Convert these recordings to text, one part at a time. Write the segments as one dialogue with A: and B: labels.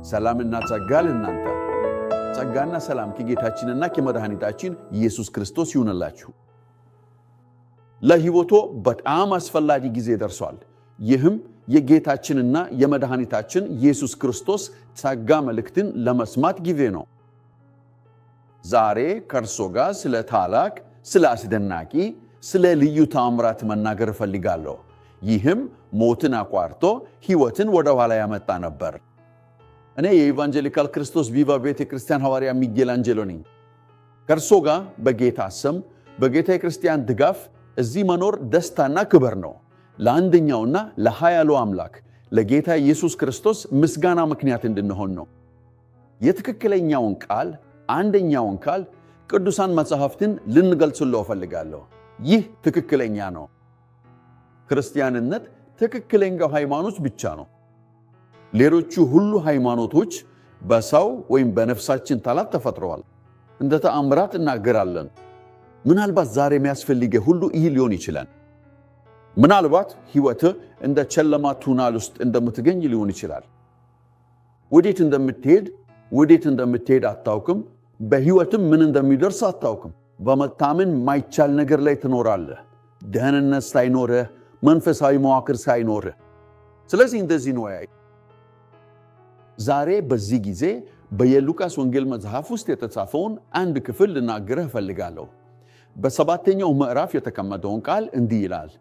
A: ሰላምና ጸጋ ለእናንተ። ጸጋና ሰላም ከጌታችንና ከመድኃኒታችን ኢየሱስ ክርስቶስ ይሁንላችሁ። ለሕይወቶ በጣም አስፈላጊ ጊዜ ደርሷል። ይህም የጌታችንና የመድኃኒታችን ኢየሱስ ክርስቶስ ጸጋ መልእክትን ለመስማት ጊዜ ነው። ዛሬ ከእርሶ ጋር ስለ ታላቅ፣ ስለ አስደናቂ፣ ስለ ልዩ ተአምራት መናገር እፈልጋለሁ። ይህም ሞትን አቋርጦ ሕይወትን ወደ ኋላ ያመጣ ነበር። እኔ የኢቫንጀሊካል ክርስቶስ ቪቫ ቤተ ክርስቲያን ሐዋርያ ሚጌል አንጀሎ ነኝ። ከእርሶ ጋር በጌታ ስም በጌታ የክርስቲያን ድጋፍ እዚህ መኖር ደስታና ክብር ነው። ለአንደኛውና ለኃያሉ አምላክ ለጌታ ኢየሱስ ክርስቶስ ምስጋና ምክንያት እንድንሆን ነው። የትክክለኛውን ቃል፣ አንደኛውን ቃል፣ ቅዱሳን መጽሐፍትን ልንገልጽልዎ እፈልጋለሁ። ይህ ትክክለኛ ነው። ክርስቲያንነት ትክክለኛው ሃይማኖት ብቻ ነው። ሌሎቹ ሁሉ ሃይማኖቶች በሰው ወይም በነፍሳችን ጠላት ተፈጥረዋል። እንደ ተአምራት እናገራለን። ምናልባት ዛሬ የሚያስፈልገ ሁሉ ይህ ሊሆን ይችላል። ምናልባት ሕይወትህ እንደ ጨለማ tunnel ውስጥ እንደምትገኝ ሊሆን ይችላል። ወዴት እንደምትሄድ አታውቅም። በሕይወትም ምን እንደሚደርስ አታውቅም። በመታመን ማይቻል ነገር ላይ ትኖራለህ። ደህንነት ሳይኖርህ፣ መንፈሳዊ መዋቅር ሳይኖርህ። ስለዚህ እንደዚህ ነው። ዛሬ በዚህ ጊዜ በየሉቃስ ወንጌል መጽሐፍ ውስጥ የተጻፈውን አንድ ክፍል ልናገርህ እፈልጋለሁ። በሰባተኛው ምዕራፍ የተቀመጠውን ቃል እንዲህ ይላል።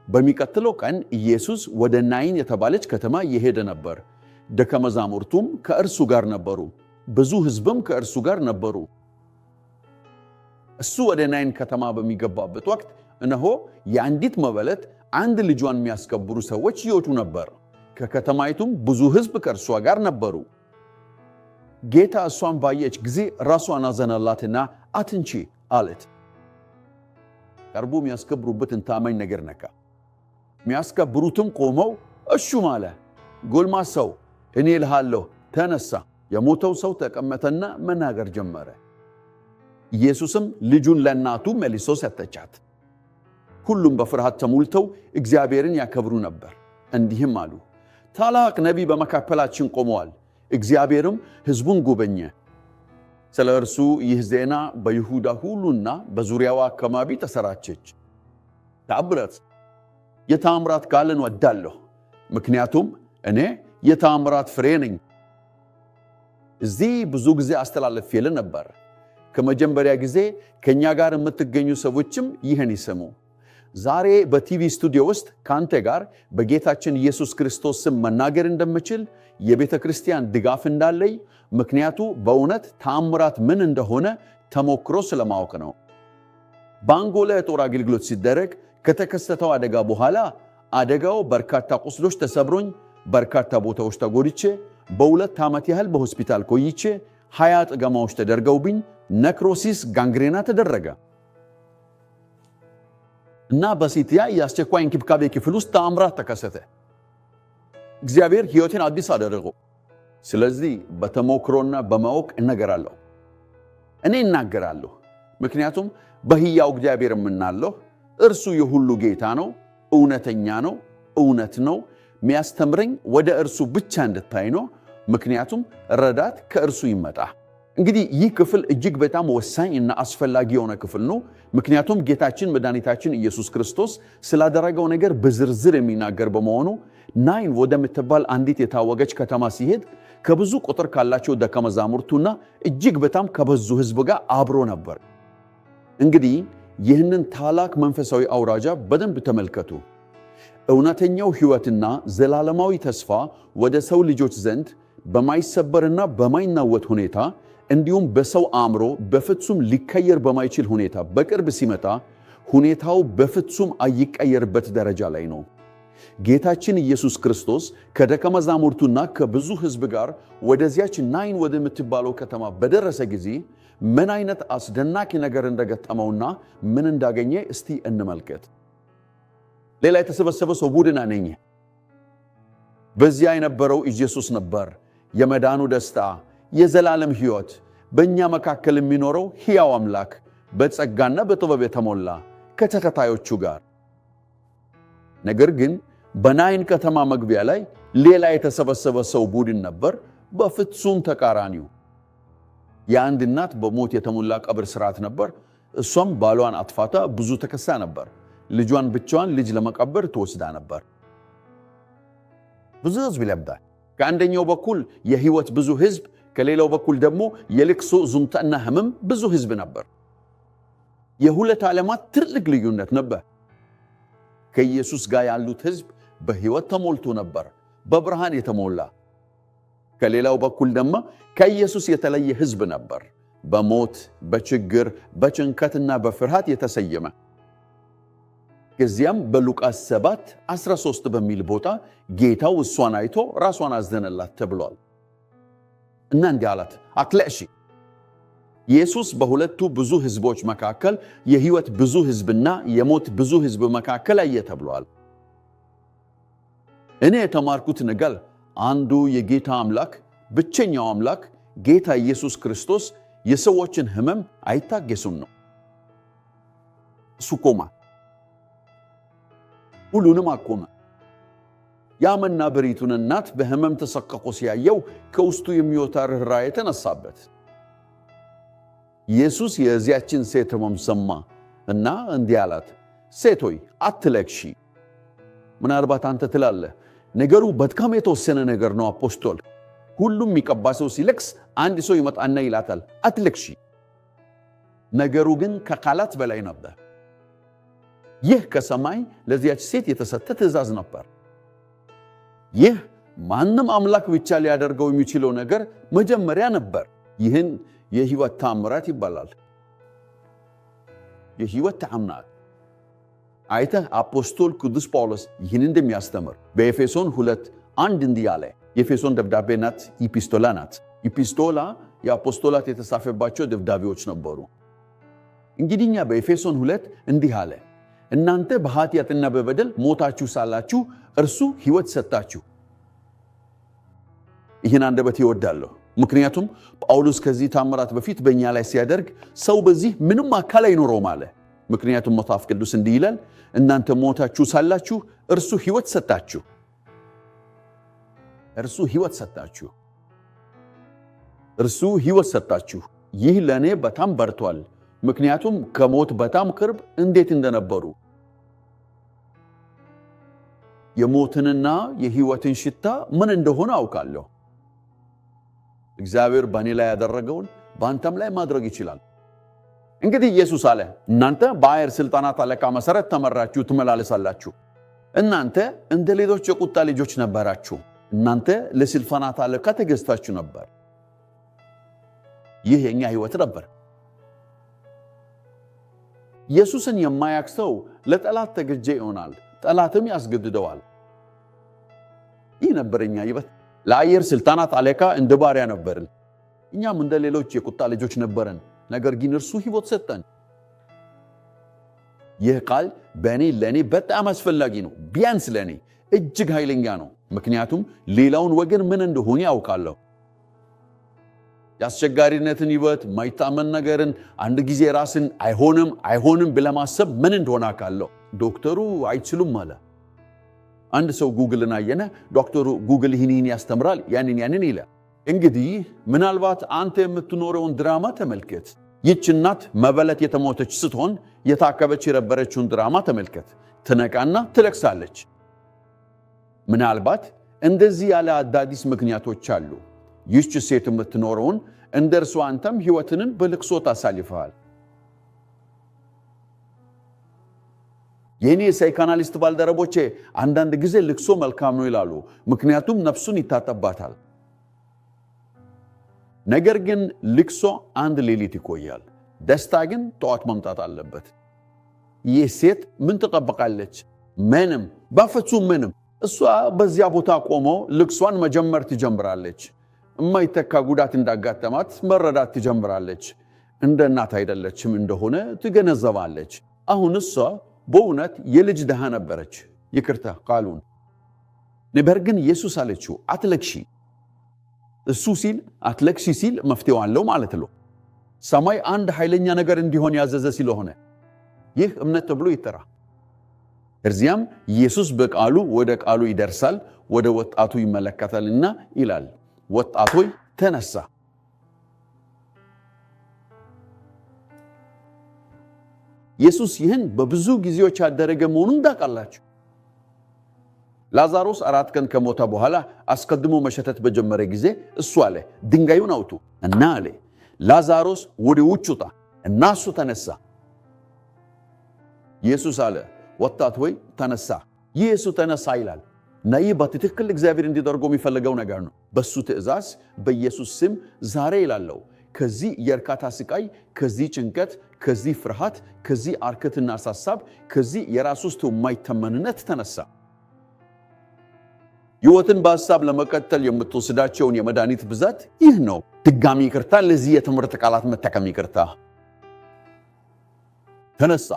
A: በሚቀጥለው ቀን ኢየሱስ ወደ ናይን የተባለች ከተማ እየሄደ ነበር። ደቀ መዛሙርቱም ከእርሱ ጋር ነበሩ፣ ብዙ ሕዝብም ከእርሱ ጋር ነበሩ። እሱ ወደ ናይን ከተማ በሚገባበት ወቅት እነሆ የአንዲት መበለት አንድ ልጇን የሚያስቀብሩ ሰዎች ይወጡ ነበር። ከከተማይቱም ብዙ ሕዝብ ከእርሷ ጋር ነበሩ። ጌታ እሷን ባየች ጊዜ ራሷን አዘነላትና አትንቺ አለት። ቀርቦ የሚያስከብሩበትን ታማኝ ነገር ነካ። የሚያስከብሩትም ቆመው እሹም አለ። ጎልማሳው፣ እኔ እልሃለሁ ተነሳ። የሞተው ሰው ተቀመጠና መናገር ጀመረ። ኢየሱስም ልጁን ለእናቱ መልሶ ሰጠቻት። ሁሉም በፍርሃት ተሞልተው እግዚአብሔርን ያከብሩ ነበር። እንዲህም አሉ፣ ታላቅ ነቢይ በመካከላችን ቆመዋል፣ እግዚአብሔርም ሕዝቡን ጎበኘ። ስለ እርሱ ይህ ዜና በይሁዳ ሁሉና በዙሪያው አካባቢ ተሰራጨች። ታምራት፣ የታምራት ቃልን ወዳለሁ፣ ምክንያቱም እኔ የታምራት ፍሬ ነኝ። እዚህ ብዙ ጊዜ አስተላልፌልህ ነበር። ከመጀመሪያ ጊዜ ከእኛ ጋር የምትገኙ ሰዎችም ይህን ይስሙ። ዛሬ በቲቪ ስቱዲዮ ውስጥ ከአንተ ጋር በጌታችን ኢየሱስ ክርስቶስ ስም መናገር እንደምችል፣ የቤተ ክርስቲያን ድጋፍ እንዳለኝ፣ ምክንያቱ በእውነት ተአምራት ምን እንደሆነ ተሞክሮ ስለማወቅ ነው። በአንጎላ የጦር አገልግሎት ሲደረግ ከተከሰተው አደጋ በኋላ፣ አደጋው በርካታ ቁስሎች ተሰብሮኝ፣ በርካታ ቦታዎች ተጎድቼ፣ በ2 ዓመት ያህል በሆስፒታል ቆይቼ፣ 20 ጥገማዎች ተደርገውብኝ necrosis gangrena ተደረገ እና በሲቲያ የአስቸኳይ እንክብካቤ ክፍል ውስጥ ተአምራት ተከሰተ። እግዚአብሔር ሕይወቴን አዲስ አደረገው። ስለዚህ በተሞክሮና በማወቅ እናገራለሁ። እኔ እናገራለሁ፣ ምክንያቱም በሕያው እግዚአብሔር እምናለሁ። እርሱ የሁሉ ጌታ ነው፣ እውነተኛ ነው፣ እውነት ነው። የሚያስተምረኝ ወደ እርሱ ብቻ እንድታይ ነው፣ ምክንያቱም ረዳት ከእርሱ ይመጣ። እንግዲህ ይህ ክፍል እጅግ በጣም ወሳኝ እና አስፈላጊ የሆነ ክፍል ነው። ምክንያቱም ጌታችን መድኃኒታችን ኢየሱስ ክርስቶስ ስላደረገው ነገር በዝርዝር የሚናገር በመሆኑ፣ ናይን ወደምትባል አንዲት የታወቀች ከተማ ሲሄድ ከብዙ ቁጥር ካላቸው ደቀ መዛሙርቱና እጅግ በጣም ከበዙ ሕዝብ ጋር አብሮ ነበር። እንግዲህ ይህንን ታላቅ መንፈሳዊ አውራጃ በደንብ ተመልከቱ። እውነተኛው ሕይወትና ዘላለማዊ ተስፋ ወደ ሰው ልጆች ዘንድ በማይሰበርና በማይናወጥ ሁኔታ፣ እንዲሁም በሰው አእምሮ በፍጹም ሊቀየር በማይችል ሁኔታ በቅርብ ሲመጣ ሁኔታው በፍጹም አይቀየርበት ደረጃ ላይ ነው። ጌታችን ኢየሱስ ክርስቶስ ከደቀ መዛሙርቱና ከብዙ ሕዝብ ጋር ወደዚያች ናይን ወደምትባለው ከተማ በደረሰ ጊዜ ምን አይነት አስደናቂ ነገር እንደገጠመውና ምን እንዳገኘ እስቲ እንመልከት። ሌላ የተሰበሰበ ሰው ቡድን አነኘ። በዚያ የነበረው ኢየሱስ ነበር። የመዳኑ ደስታ፣ የዘላለም ሕይወት፣ በእኛ መካከል የሚኖረው ሕያው አምላክ፣ በጸጋና በጥበብ የተሞላ፣ ከተከታዮቹ ጋር። ነገር ግን በናይን ከተማ መግቢያ ላይ ሌላ የተሰበሰበ ሰው ቡድን ነበር። በፍጹም ተቃራኒው። የአንድ እናት በሞት የተሞላ ቀብር ስርዓት ነበር። እሷም ባሏን አጥፋታ ብዙ ተከሳ ነበር። ልጇን ብቻዋን ልጅ ለመቀበር ትወስዳ ነበር። ብዙ ህዝብ ይለምዳል። ከአንደኛው በኩል የህይወት ብዙ ህዝብ፣ ከሌላው በኩል ደግሞ የልቅሶ ዙምታና ህመም ብዙ ህዝብ ነበር። የሁለት ዓለማት ትልቅ ልዩነት ነበር። ከኢየሱስ ጋር ያሉት ህዝብ በህይወት ተሞልቶ ነበር፣ በብርሃን የተሞላ። ከሌላው በኩል ደግሞ ከኢየሱስ የተለየ ህዝብ ነበር፣ በሞት በችግር በጭንቀትና በፍርሃት የተሰየመ። ከዚያም በሉቃስ 7:13 በሚል ቦታ ጌታው እሷን አይቶ ራሷን አዘነላት ተብሏል። እና እንዲህ አላት፣ አትለቅሺ። ኢየሱስ በሁለቱ ብዙ ህዝቦች መካከል የህይወት ብዙ ህዝብና የሞት ብዙ ህዝብ መካከል አየ ተብሏል። እኔ የተማርኩት ነገር አንዱ የጌታ አምላክ ብቸኛው አምላክ ጌታ ኢየሱስ ክርስቶስ የሰዎችን ህመም አይታገሱም ነው። እሱ ቆመ፣ ሁሉንም አቆመ። ያመናብሪቱን እናት በህመም ተሰቅቆ ሲያየው ከውስጡ የሚወጣ ርኅራኄ የተነሳበት። ኢየሱስ የዚያችን ሴት ህመም ሰማ እና እንዲህ አላት፣ ሴት ሆይ አትለቅሺ። ምናልባት አንተ ትላለህ ነገሩ በጣም የተወሰነ ነገር ነው apostle። ሁሉም የሚቀባ ሰው ሲለቅስ አንድ ሰው ይመጣና ይላታል አትለቅሺ። ነገሩ ግን ከቃላት በላይ ነበር። ይህ ከሰማይ ለዚያች ሴት የተሰጠ ትእዛዝ ነበር። ይህ ማንም አምላክ ብቻ ሊያደርገው የሚችለው ነገር መጀመሪያ ነበር። ይህን የህይወት ተአምራት ይባላል። የህይወት ተአምራት አይተህ apostle ቅዱስ ጳውሎስ ይህን እንደሚያስተምር በኤፌሶን 2:1 እንዲህ አለ። የኤፌሶን ደብዳቤ ናት፣ epistola ናት። epistola የአፖስቶላት የተጻፈባቸው ደብዳቤዎች ነበሩ። እንግዲህ በኤፌሶን 2 እንዲህ አለ፣ እናንተ በኃጢአትና በበደል ሞታችሁ ሳላችሁ እርሱ ሕይወት ሰጣችሁ። ይህን አንደበት ይወዳለሁ። ምክንያቱም ጳውሎስ ከዚህ ታምራት በፊት በእኛ ላይ ሲያደርግ ሰው በዚህ ምንም አካል አይኖረውም አለ። ምክንያቱም መጽሐፍ ቅዱስ እንዲህ ይላል፣ እናንተ ሞታችሁ ሳላችሁ እርሱ ሕይወት ሰጣችሁ። እርሱ ሕይወት ሰጣችሁ። እርሱ ሕይወት ሰጣችሁ። ይህ ለእኔ በጣም በርቷል። ምክንያቱም ከሞት በጣም ቅርብ እንዴት እንደነበሩ የሞትንና የሕይወትን ሽታ ምን እንደሆነ አውቃለሁ። እግዚአብሔር በእኔ ላይ ያደረገውን በአንተም ላይ ማድረግ ይችላል። እንግዲህ ኢየሱስ አለ፣ እናንተ በአየር ስልጣናት አለቃ መሰረት ተመራችሁ ትመላለሳላችሁ። እናንተ እንደ ሌሎች የቁጣ ልጆች ነበራችሁ። እናንተ ለስልጣናት አለቃ ተገዝታችሁ ነበር። ይህ የኛ ሕይወት ነበር። ኢየሱስን የማያውቅ ሰው ለጠላት ተገዤ ይሆናል፣ ጠላትም ያስገድደዋል። ይህ ነበር የኛ ሕይወት። ለአየር ስልጣናት አለቃ እንደ ባሪያ ነበርን። እኛም እንደ ሌሎች የቁጣ ልጆች ነበርን። ነገር ግን እርሱ ሕይወት ሰጠን። ይህ ቃል በእኔ ለእኔ በጣም አስፈላጊ ነው። ቢያንስ ለእኔ እጅግ ኃይለኛ ነው። ምክንያቱም ሌላውን ወገን ምን እንደሆነ ያውቃለሁ። የአስቸጋሪነትን ሕይወት፣ ማይታመን ነገርን፣ አንድ ጊዜ ራስን አይሆንም አይሆንም ብለህ ማሰብ ምን እንደሆነ አውቃለሁ። ዶክተሩ አይችሉም አለ። አንድ ሰው ጉግልን አየነ። ዶክተሩ ጉግል ይህን ያስተምራል፣ ያንን ያንን ይላል። እንግዲህ ምናልባት አንተ የምትኖረውን ድራማ ተመልከት። ይህች እናት መበለት የተሞተች ስትሆን የታከበች የነበረችውን ድራማ ተመልከት። ትነቃና ትለቅሳለች። ምናልባት እንደዚህ ያለ አዳዲስ ምክንያቶች አሉ። ይህች ሴት የምትኖረውን እንደ እርሷ አንተም ሕይወትንን በልቅሶ ታሳልፈሃል። የእኔ የ psychoanalyst ባልደረቦቼ አንዳንድ ጊዜ ልቅሶ መልካም ነው ይላሉ፣ ምክንያቱም ነፍሱን ይታጠባታል። ነገር ግን ልቅሶ አንድ ሌሊት ይቆያል፣ ደስታ ግን ጠዋት መምጣት አለበት። ይህ ሴት ምን ትጠብቃለች? ምንም፣ በፍጹም ምንም። እሷ በዚያ ቦታ ቆሞ ልቅሷን መጀመር ትጀምራለች። የማይተካ ጉዳት እንዳጋጠማት መረዳት ትጀምራለች። እንደ እናት አይደለችም እንደሆነ ትገነዘባለች። አሁን እሷ በእውነት የልጅ ድሃ ነበረች። ይቅርታ ቃሉን። ነገር ግን ኢየሱስ አለችው አትለቅሺ። እሱ ሲል አትለቅሺ ሲል መፍትሄው አለው ማለት ነው። ሰማይ አንድ ኃይለኛ ነገር እንዲሆን ያዘዘ ስለሆነ ይህ እምነት ተብሎ ይጠራ። እዚያም ኢየሱስ በቃሉ ወደ ቃሉ ይደርሳል፣ ወደ ወጣቱ ይመለከታልና ይላል ወጣት ሆይ ተነሳ። ኢየሱስ ይህን በብዙ ጊዜዎች ያደረገ መሆኑን ታውቃላችሁ። ላዛሮስ 4 ቀን ከሞተ በኋላ አስቀድሞ መሸተት በጀመረ ጊዜ እሱ አለ ድንጋዩን አውጡ እና አለ ላዛሮስ ወደ ውጭ ውጣ እና እሱ ተነሳ። ኢየሱስ አለ ወጣት ሆይ ተነሳ። ኢየሱስ ተነሳ ይላል እና ይህ በትክክል እግዚአብሔር እንዲደርገው የሚፈልገው ነገር ነው። በሱ ትእዛዝ በኢየሱስ ስም ዛሬ ይላለው ከዚህ የእርካታ ስቃይ፣ ከዚህ ጭንቀት፣ ከዚህ ፍርሃት፣ ከዚህ አርክትና አሳሳብ፣ ከዚህ የራስ ውስጥ የማይተመንነት ተነሳ። ሕይወትን በሀሳብ ለመቀጠል የምትወስዳቸውን የመድኃኒት ብዛት ይህ ነው። ድጋሚ ይቅርታ፣ ለዚህ የትምህርት ቃላት መጠቀም ይቅርታ። ተነሳ።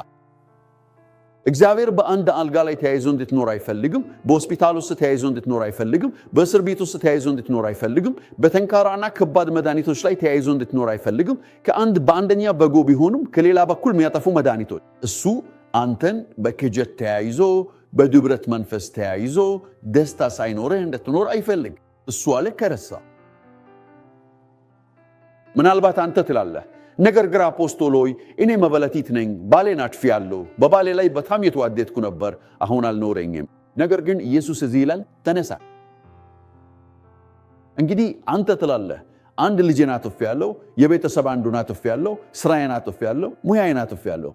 A: እግዚአብሔር በአንድ አልጋ ላይ ተያይዞ እንድትኖር አይፈልግም። በሆስፒታል ውስጥ ተያይዞ እንድትኖር አይፈልግም። በእስር ቤት ውስጥ ተያይዞ እንድትኖር አይፈልግም። በተንካራና ከባድ መድኃኒቶች ላይ ተያይዞ እንድትኖር አይፈልግም። ከአንድ በአንደኛ በጎ ቢሆኑም ከሌላ በኩል የሚያጠፉ መድኃኒቶች እሱ አንተን በክጀት ተያይዞ በድብረት መንፈስ ተያይዞ ደስታ ሳይኖርህ እንድትኖር አይፈልግ። እሱ አለ ከረሳ። ምናልባት አንተ ትላለህ ነገር ግን apostle ሆይ እኔ መበለቲት ነኝ፣ ባሌን አጥፍቻለሁ፣ በባሌ ላይ በጣም የተዋደድኩ ነበር፣ አሁን አልኖረኝም። ነገር ግን ኢየሱስ እዚህ ይላል ተነሳ። እንግዲህ አንተ ትላለህ አንድ ልጄን አጥፍቻለሁ፣ የቤተሰብ አንዱን አጥፍቻለሁ፣ ስራዬን አጥፍቻለሁ፣ ሙያዬን አጥፍቻለሁ።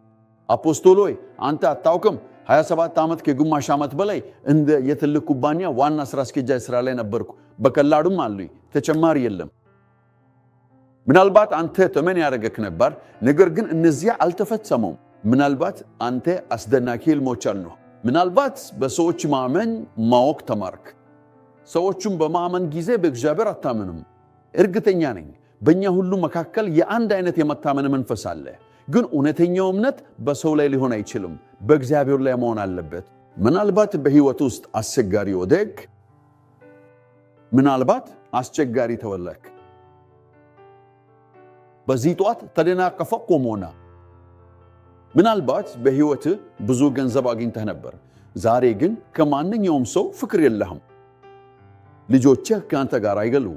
A: Apostle ሆይ አንተ አታውቅም፣ 27 ዓመት ከግማሽ ዓመት በላይ እንደ የትልቅ ኩባንያ ዋና ስራ አስኪያጅ ስራ ላይ ነበርኩ። በቀላሉም አሉኝ፣ ተጨማሪ የለም። ምናልባት አንተ ተመን ያደረገክ ነበር፣ ነገር ግን እነዚያ አልተፈጸሙም። ምናልባት አንተ አስደናቂ ህልሞች አሉ። ምናልባት በሰዎች ማመን ማወቅ ተማርክ። ሰዎቹም በማመን ጊዜ በእግዚአብሔር አታምንም። እርግጠኛ ነኝ በእኛ ሁሉ መካከል የአንድ አይነት የመታመን መንፈስ አለ። ግን እውነተኛው እምነት በሰው ላይ ሊሆን አይችልም፣ በእግዚአብሔር ላይ መሆን አለበት። ምናልባት በህይወት ውስጥ አስቸጋሪ ወደቅ፣ ምናልባት አስቸጋሪ ተወለክ። በዚህ ጠዋት ተደናቀፈ ቆሞና። ምናልባት በህይወት ብዙ ገንዘብ አግኝተህ ነበር። ዛሬ ግን ከማንኛውም ሰው ፍቅር የለህም። ልጆችህ ከአንተ ጋር አይገሉ።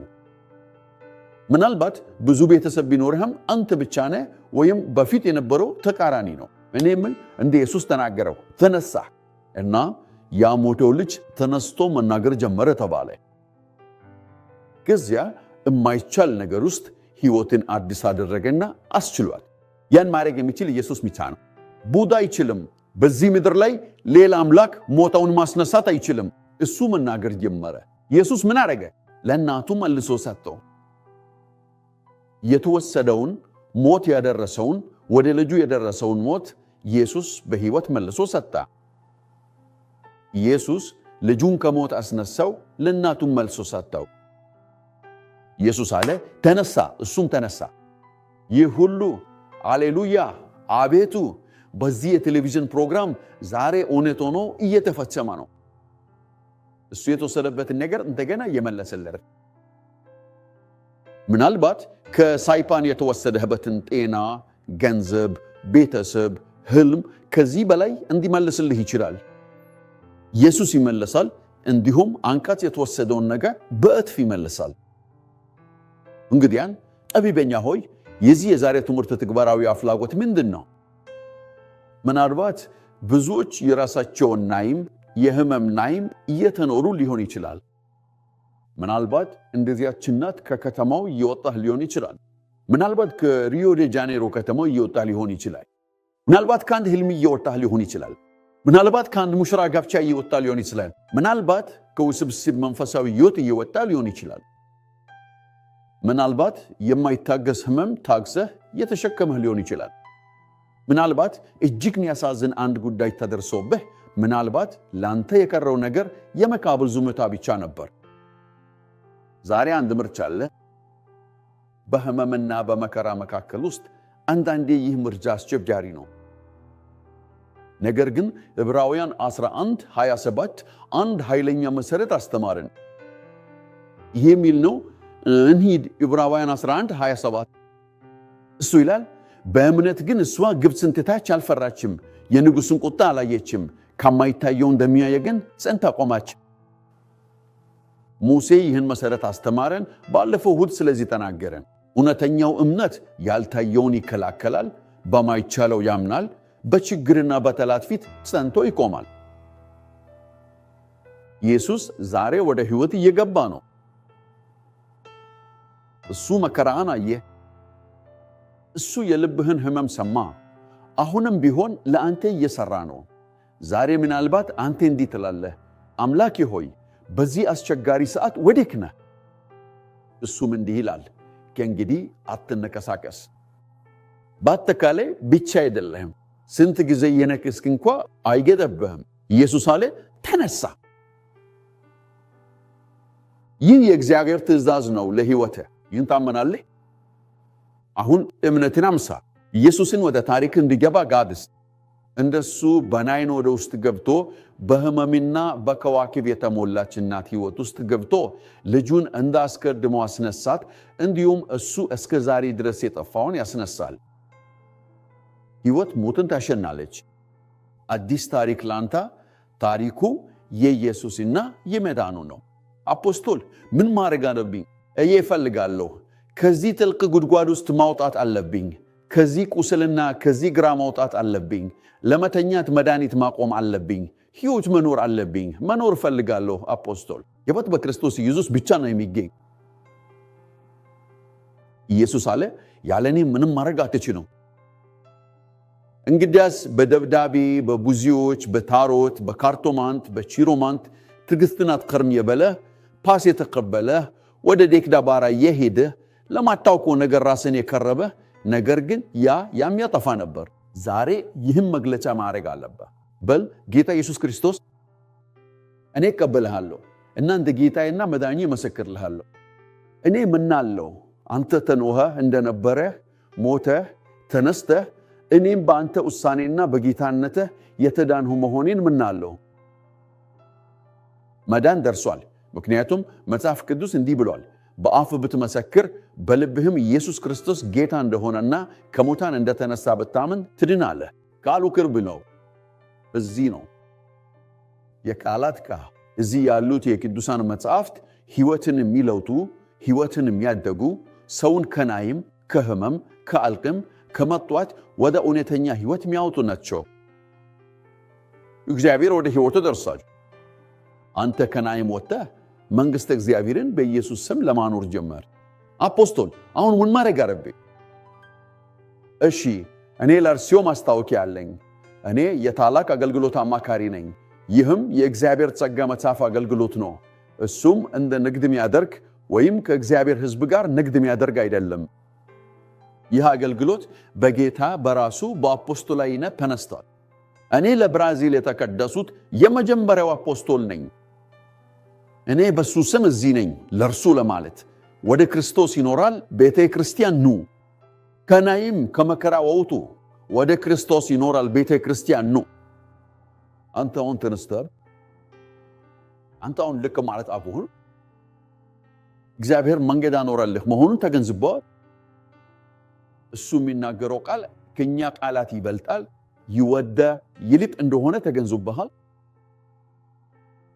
A: ምናልባት ብዙ ቤተሰብ ቢኖርህም አንተ ብቻ ነህ፣ ወይም በፊት የነበረው ተቃራኒ ነው። እኔ ምን እንደ ኢየሱስ ተናገረው፣ ተነሳ እና ያ ሞተው ልጅ ተነስቶ መናገር ጀመረ ተባለ። ከዚያ የማይቻል ነገር ውስጥ ህይወትን አዲስ አደረገና አስችሏል። ያን ማድረግ የሚችል ኢየሱስ ብቻ ነው። ቡዳ አይችልም። በዚህ ምድር ላይ ሌላ አምላክ ሞተውን ማስነሳት አይችልም። እሱ መናገር ጀመረ። ኢየሱስ ምን አደረገ? ለእናቱ መልሶ ሰጠው። የተወሰደውን ሞት ያደረሰውን ወደ ልጁ የደረሰውን ሞት ኢየሱስ በሕይወት መልሶ ሰጣ። ኢየሱስ ልጁን ከሞት አስነሳው፣ ለእናቱም መልሶ ሰጠው። ኢየሱስ አለ ተነሳ፣ እሱም ተነሳ። ይህ ሁሉ አሌሉያ፣ አቤቱ በዚህ የቴሌቪዥን ፕሮግራም ዛሬ እውነት ሆኖ እየተፈጸመ ነው። እሱ የተወሰደበትን ነገር እንደገና እየመለሰለት። ምናልባት ከሳይፓን የተወሰደበትን ጤና፣ ገንዘብ፣ ቤተሰብ፣ ህልም ከዚህ በላይ እንዲመልስልህ ይችላል። ኢየሱስ ይመለሳል። እንዲሁም አንቀጽ የተወሰደውን ነገር በእጥፍ ይመልሳል። እንግዲያን ጠቢበኛ ሆይ የዚህ የዛሬ ትምህርት ተግባራዊ አፍላጎት ምንድን ነው? ምናልባት ብዙዎች የራሳቸውን ናይም የህመም ናይም እየተኖሩ ሊሆን ይችላል። ምናልባት እንደዚያች እናት ከከተማው እየወጣህ ሊሆን ይችላል። ምናልባት ከሪዮ ዴ ጃኔሮ ከተማው እየወጣህ ሊሆን ይችላል። ምናልባት ከአንድ ህልም እየወጣህ ሊሆን ይችላል። ምናልባት ከአንድ ሙሽራ ጋብቻ እየወጣ ሊሆን ይችላል። ምናልባት ከውስብስብ መንፈሳዊ ህይወት እየወጣ ሊሆን ይችላል። ምናልባት የማይታገስ ህመም ታግሰህ የተሸከመህ ሊሆን ይችላል። ምናልባት እጅግ የሚያሳዝን አንድ ጉዳይ ተደርሶብህ፣ ምናልባት ላንተ የቀረው ነገር የመቃብር ዝምታ ብቻ ነበር። ዛሬ አንድ ምርጫ አለ። በህመምና በመከራ መካከል ውስጥ አንዳንዴ ይህ ምርጫ አስቸጋሪ ነው። ነገር ግን ዕብራውያን 11 27 አንድ ኃይለኛ መሠረት አስተማርን። ይህ የሚል ነው። እንሂድ። ዕብራውያን 11 27 እሱ ይላል፣ በእምነት ግን እሷ ግብፅን ትታች አልፈራችም፣ የንጉሥን ቁጣ አላየችም፣ ከማይታየው እንደሚያየ ግን ጸንታ ቆማች። ሙሴ ይህን መሠረት አስተማረን። ባለፈው እሁድ ስለዚህ ተናገረን። እውነተኛው እምነት ያልታየውን ይከላከላል፣ በማይቻለው ያምናል፣ በችግርና በጠላት ፊት ጸንቶ ይቆማል። ኢየሱስ ዛሬ ወደ ሕይወት እየገባ ነው። እሱ መከራን አየ። እሱ የልብህን ህመም ሰማ። አሁንም ቢሆን ለአንተ እየሠራ ነው። ዛሬ ምናልባት አንተ እንዲህ ትላለህ፣ አምላኬ ሆይ በዚህ አስቸጋሪ ሰዓት ወዴት ነህ? እሱም እንዲህ ይላል፣ ከእንግዲህ አትንቀሳቀስ። በአጠቃላይ ብቻ አይደለህም። ስንት ጊዜ እየነከስክ እንኳ አይገደብህም። ኢየሱስ አለ ተነሳ። ይህ የእግዚአብሔር ትእዛዝ ነው ለሕይወትህ። ይህን ታመናለህ? አሁን እምነትን አምሳ። ኢየሱስን ወደ ታሪክ እንዲገባ ጋብዝ። እንደሱ በናይን ወደ ውስጥ ገብቶ በህመምና በከዋክብ የተሞላች እናት ህይወት ውስጥ ገብቶ ልጁን እንዳስቀድሞ አስነሳት። እንዲሁም እሱ እስከ ዛሬ ድረስ የጠፋውን ያስነሳል። ህይወት ሞትን ታሸናለች። አዲስ ታሪክ ላንተ። ታሪኩ የኢየሱስና የመዳኑ ነው። Apostle ምን ማድረግ አለብኝ? እዬ እፈልጋለሁ። ከዚህ ጥልቅ ጉድጓድ ውስጥ ማውጣት አለብኝ። ከዚህ ቁስልና ከዚህ ግራ ማውጣት አለብኝ። ለመተኛት መድኃኒት ማቆም አለብኝ። ሕይወት መኖር አለብኝ። መኖር እፈልጋለሁ። Apostle ሕይወት በክርስቶስ ኢየሱስ ብቻ ነው የሚገኝ። ኢየሱስ አለ ያለ እኔ ምንም ማድረግ አትችሉም። እንግዲያስ በደብዳቤ፣ በቡዚዎች፣ በታሮት፣ በካርቶማንት፣ በቺሮማንት ትዕግስትን አትቀርም የበለ ፓስ የተቀበለ ወደ ዴክዳ ባራ የሄደ ለማታውቀው ነገር ራስን የከረበ ነገር ግን ያ የሚያጠፋ ነበር። ዛሬ ይህም መግለጫ ማድረግ አለብህ። በል ጌታ ኢየሱስ ክርስቶስ እኔ እቀበልሃለሁ እና እንደ ጌታዬና መዳኜ እመሰክርልሃለሁ። እኔ ምናለሁ አንተ ተኖኸህ እንደነበረ ሞተህ ተነስተህ እኔም በአንተ ውሳኔና በጌታነትህ የተዳንሁ መሆኔን ምናለሁ። መዳን ደርሷል። ምክንያቱም መጽሐፍ ቅዱስ እንዲህ ብሏል፣ በአፍ ብትመሰክር በልብህም ኢየሱስ ክርስቶስ ጌታ እንደሆነና ከሙታን እንደተነሳ ብታምን ትድናለህ። ቃሉ ቅርብ ነው። እዚህ ነው የቃላት ቃ እዚህ ያሉት የቅዱሳን መጽሐፍት ሕይወትን የሚለውጡ ሕይወትን የሚያደጉ ሰውን ከናይም ከህመም ከአልቅም ከመጧት ወደ እውነተኛ ሕይወት የሚያወጡ ናቸው። እግዚአብሔር ወደ ሕይወቱ ደርሷል። አንተ ከናይም ወጥተህ መንግሥተ እግዚአብሔርን በኢየሱስ ስም ለማኖር ጀመር። Apostle አሁን ምን ማድረግ አለብኝ? እሺ እኔ ለእርስዎ ማስታወቂያ አለኝ። እኔ የታላቅ አገልግሎት አማካሪ ነኝ። ይህም የእግዚአብሔር ጸጋ መጽሐፍ አገልግሎት ነው። እሱም እንደ ንግድ የሚያደርግ ወይም ከእግዚአብሔር ሕዝብ ጋር ንግድ የሚያደርግ አይደለም። ይህ አገልግሎት በጌታ በራሱ በአፖስቶላዊነት ተነስቷል። እኔ ለብራዚል የተቀደሱት የመጀመሪያው Apostle ነኝ። እኔ በሱ ስም እዚህ ነኝ ለእርሱ ለማለት ወደ ክርስቶስ ይኖራል። ቤተ ክርስቲያን ኑ፣ ከናይም ከመከራ ወውጡ። ወደ ክርስቶስ ይኖራል። ቤተ ክርስቲያን ኑ። አንተ አሁን ተነስተህ አንተ አሁን ልክ ማለት አሁን እግዚአብሔር መንገድ አኖረልህ መሆኑን ተገንዝበዋል። እሱ የሚናገረው ቃል ከኛ ቃላት ይበልጣል፣ ይወደ ይልቅ እንደሆነ ተገንዝበሃል።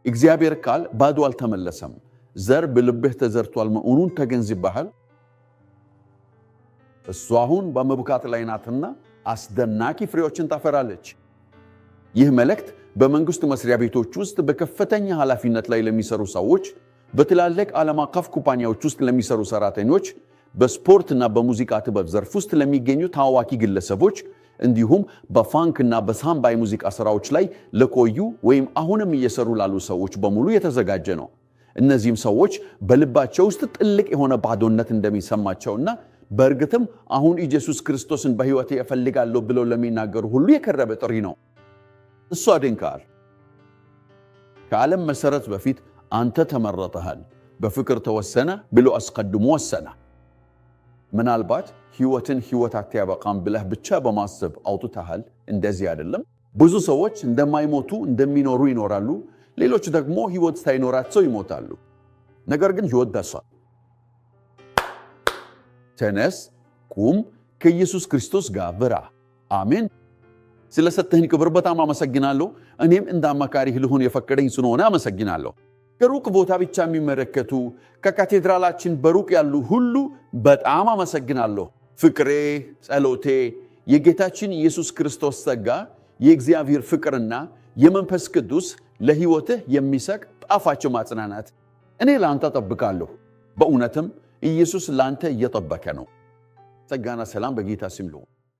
A: እግዚአብሔር ቃል ባዶ አልተመለሰም። ዘር በልብህ ተዘርቷል መሆኑን ተገንዝበሃል። እሱ አሁን በመብቃት ላይ ናትና አስደናቂ ፍሬዎችን ታፈራለች። ይህ መልእክት በመንግስት መስሪያ ቤቶች ውስጥ በከፍተኛ ኃላፊነት ላይ ለሚሰሩ ሰዎች፣ በትላልቅ ዓለም አቀፍ ኩባንያዎች ውስጥ ለሚሰሩ ሰራተኞች፣ በስፖርትና በሙዚቃ ጥበብ ዘርፍ ውስጥ ለሚገኙ ታዋቂ ግለሰቦች እንዲሁም በፋንክ እና በሳምባ የሙዚቃ ስራዎች ላይ ለቆዩ ወይም አሁንም እየሰሩ ላሉ ሰዎች በሙሉ የተዘጋጀ ነው። እነዚህም ሰዎች በልባቸው ውስጥ ጥልቅ የሆነ ባዶነት እንደሚሰማቸውና በእርግጥም አሁን ኢየሱስ ክርስቶስን በሕይወቴ እፈልጋለሁ ብለው ለሚናገሩ ሁሉ የቀረበ ጥሪ ነው። እሱ አድንካል። ከዓለም መሰረት በፊት አንተ ተመረጠሃል፣ በፍቅር ተወሰነ ብሎ አስቀድሞ ወሰነ። ምናልባት ሕይወትን ሕይወት አትያበቃም ብለህ ብቻ በማሰብ አውጥተሃል። እንደዚህ አይደለም። ብዙ ሰዎች እንደማይሞቱ እንደሚኖሩ ይኖራሉ። ሌሎች ደግሞ ሕይወት ሳይኖራቸው ይሞታሉ። ነገር ግን ሕይወት ደርሷል። ተነስ፣ ቁም፣ ከኢየሱስ ክርስቶስ ጋር ብራ። አሜን። ስለሰጠህን ክብር በጣም አመሰግናለሁ። እኔም እንደ አማካሪህ ልሁን የፈቀደኝ ስለሆነ አመሰግናለሁ። ከሩቅ ቦታ ብቻ የሚመለከቱ ከካቴድራላችን በሩቅ ያሉ ሁሉ በጣም አመሰግናለሁ። ፍቅሬ፣ ጸሎቴ፣ የጌታችን ኢየሱስ ክርስቶስ ጸጋ፣ የእግዚአብሔር ፍቅርና የመንፈስ ቅዱስ ለሕይወትህ የሚሰጥ ጣፋጭ ማጽናናት እኔ ለአንተ እጠብቃለሁ። በእውነትም ኢየሱስ ለአንተ እየጠበቀ ነው። ጸጋና ሰላም በጌታ ስም ይሁን።